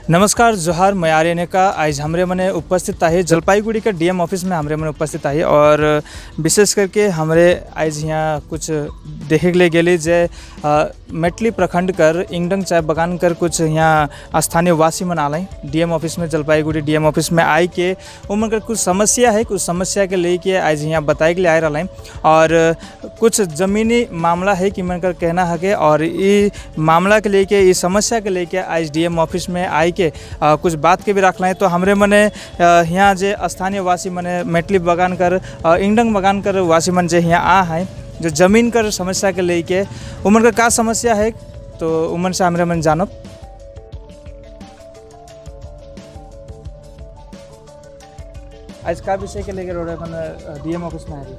नमस्कार जोहार, मैं आर्यन का। आज हमरे मने उपस्थित आहे जलपाईगुड़ी के डीएम ऑफिस में हमरे मने उपस्थित आहे और विशेष करके हमरे आज यहाँ कुछ देखे के लिए गेली जे मेटली प्रखंड कर इंगडंग चाय बगान कर कुछ यहाँ स्थानीय वासी मन आल डीएम ऑफिस में, जलपाईगुड़ी डीएम ऑफिस में आई के उमन कर कुछ समस्या है, कुछ समस्या के लेके आज यहाँ बताए के लिए आए रहा और कुछ ज़मीनी मामला है कि मन कर कहना है के और ये मामला के लेके, इस समस्या के लेके आज डीएम ऑफिस में आई के कुछ बात के भी रखना है। तो हमरे मने यहाँ जे स्थानीय वासी मने मेटली बगान कर इंगडंग बगान कर वासी मन जे यहाँ आ है जो जमीन कर समस्या के लेके उमन का का समस्या है तो उमन से हमरे मन जानब। आज का विषय के लेके रोड मन डीएम ऑफिस में आए?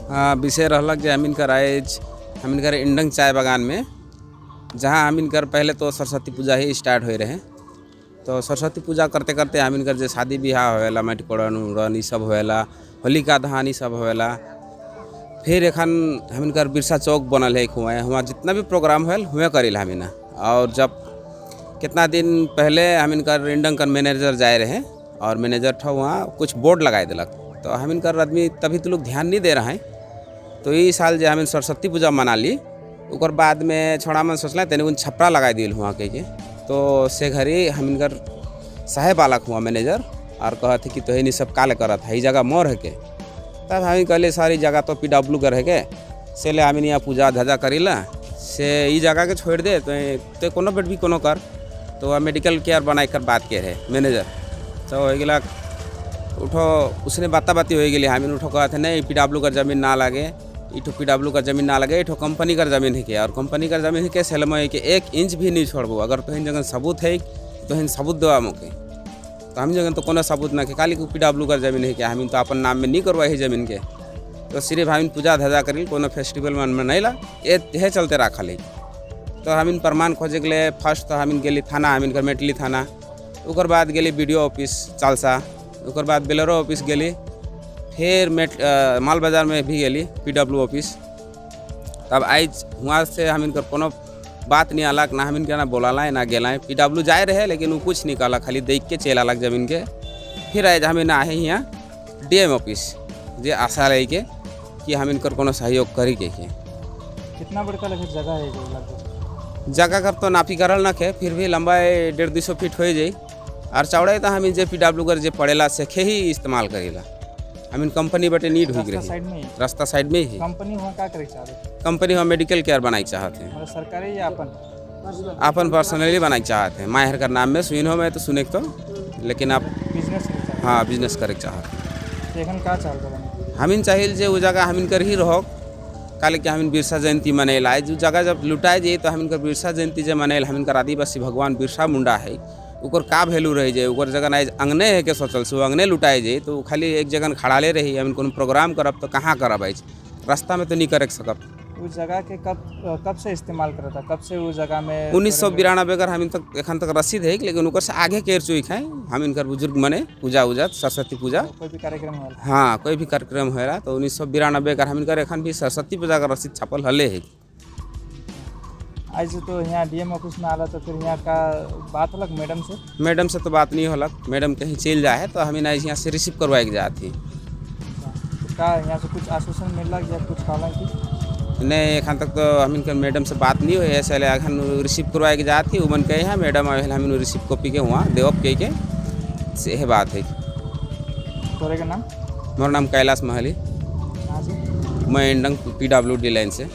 हाँ, विषय रहलक जे हमिन कर आए हमिन कर इंडंग चाय बागान में, जहाँ हमिन कर पहले तो सरस्वती पूजा ही स्टार्ट हो रहे। तो सरस्वती पूजा करते करते हमिन कर जे शादी ब्याह होएला, मटकोड़न उड़न ई सब होएला, होलिका दहन ई सब होएला। फिर एखन हमिन कर बिरसा चौक बनल है हुआ, हुआ जितना भी प्रोग्राम होल हुए करील हमिन। और जब कितना दिन पहले हमिन कर इंडंग कर मैनेजर जाए रहे और मैनेजर ठो वहाँ कुछ बोर्ड लगाए दिलक, तो हमिन कर आदमी तभी तो लोग ध्यान नहीं दे रहा है। तो ई साल जे हमिन सरस्वती पूजा मना ली, ओकर बाद में छोड़ा मन सोचला तनि उन छपरा लगा दिल हुआ के, तो से घड़ी हमिन कर साहेब आलक हुआ मैनेजर और कहत कि तो नहीं सब काले करत है, ई जगह मोर है के। तब हमिन कहले सारी जगह तो पीडब्ल्यू कर है के, से ले हमिन यहाँ पूजा धजा करीला, से ई जगह के छोड़ दे तो कोनो बेट भी कोनो कर। तो मेडिकल केयर बनाए कर बात के रहे मैनेजर। तो हो गया उठो उसने बाता बाती हो गई। हमिन उठो कहते नहीं पीडब्ल्यू कर जमीन ना लागे, इठो पीडब्ल्यू का जमीन ना लगे, इठो कंपनी कर जमीन है के, और कंपनी कर जमीन है के सेलम है के 1 इंच भी नहीं छोड़बो, अगर तोहन जगह सबूत है तोहन सबूत देवा मोके। तो हम जगह तो कोनो सबूत ना के खाली पीडब्ल्यू कर जमीन है के, हम तो अपन नाम में नहीं करवाई है जमीन के। तो सिर्फ हम पूजा धजा करी, कोनो फेस्टिवल मन में नहीं ला, ये चलते रखल है। तो हम प्रमाण खोजे के लिए फर्स्ट तो हम गेली थाना, हम कर मेटली थाना, ओकर बाद गेली बीडीओ ऑफिस चालसा, ओकर बाद बेलरो ऑफिस गेली, फिर माल बाजार में भी गेली पीडब्ल्यू ऑफिस। तब आज वहाँ से हम इनकर कोनो बात नहीं आलक, ना हम इनके ना बोलाला ना गेला। पीडब्ल्यू जाए रहे लेकिन वो कुछ नहीं कहला, खाली देख के चल आलक जमीन के। फिर आज हम ना आए यहाँ डीएम ऑफिस जे आशा रही के कि हम इनकर कोनो सहयोग करी के। कितना बड़का लगे जगह है जो? जगह कर तो नापी करल न के, फिर भी लंबाई 150-200 फीट हो जाई और चौड़ाई तो हम जे पीडब्ल्यू कर जे पड़ेला सेखे ही इस्तेमाल करेला। हमिन कंपनी बटे नीड हुई रही साइड में, रास्ता साइड में ही। कंपनी वहाँ का करे चाहते? कंपनी वहाँ मेडिकल केयर बनाए चाहते हैं। मतलब सरकारी या अपन? अपन पर्सनली बनाए चाहते हैं, माहिर का नाम में सुन हो मैं तो सुने तो, लेकिन आप बिजनेस? हाँ, बिजनेस करे चाहते। एखन का चाहते? हमिन चाहिए जे वो जगह हमिन कर ही रहो, काले कि हमिन बिरसा जयंती मनेला। जो जगह जब लुटाए जाए तो हमिन कर बिरसा जयंती जब मनेल, हमिन कर आदिवासी भगवान बिरसा मुंडा है, ओकर का वैल्यू रह जाए? ओकर जगह आज अंगने है के सोचल से अंगने लुटाए जाए तो खाली एक जगह खड़ा ले रही। हम कोनो प्रोग्राम करब तो कहाँ करब? आज रास्ता में तो नहीं कर सकब। उस जगह के कब कब से इस्तेमाल करता, कब से उस जगह में? 1992 कर हम तक एखन तक रसीद है, लेकिन ओकर से आगे के चुक है हम इनकर बुजुर्ग मने पूजा उजा सरस्वती पूजा कोई भी कार्यक्रम हो, हाँ कोई भी कार्यक्रम होला तो 1992 कर हम इनकर एखन भी सरस्वती पूजा का रसीद छपल हले है। आज तो यहाँ डीएम ऑफिस में आला तो फिर यहाँ का बात होलक मैडम से? मैडम से तो बात नहीं होलक, मैडम कहीं चल जाए तो हमें ना यहाँ से रिसीव करवाए के जाती। तो का यहाँ से कुछ आश्वासन मिलक या कुछ कहला कि? नहीं, एखन तक तो हम इनकर मैडम से बात नहीं हुई है, ऐसे एखन रिसीव करवाए के जाती। उमन कहे हैं मैडम आए हम रिसीव कॉपी के वहाँ देवब के से यह बात है। तोरे का नाम? मेरा नाम कैलाश महली, मैं इंडंग पीडब्ल्यू डी लाइन से।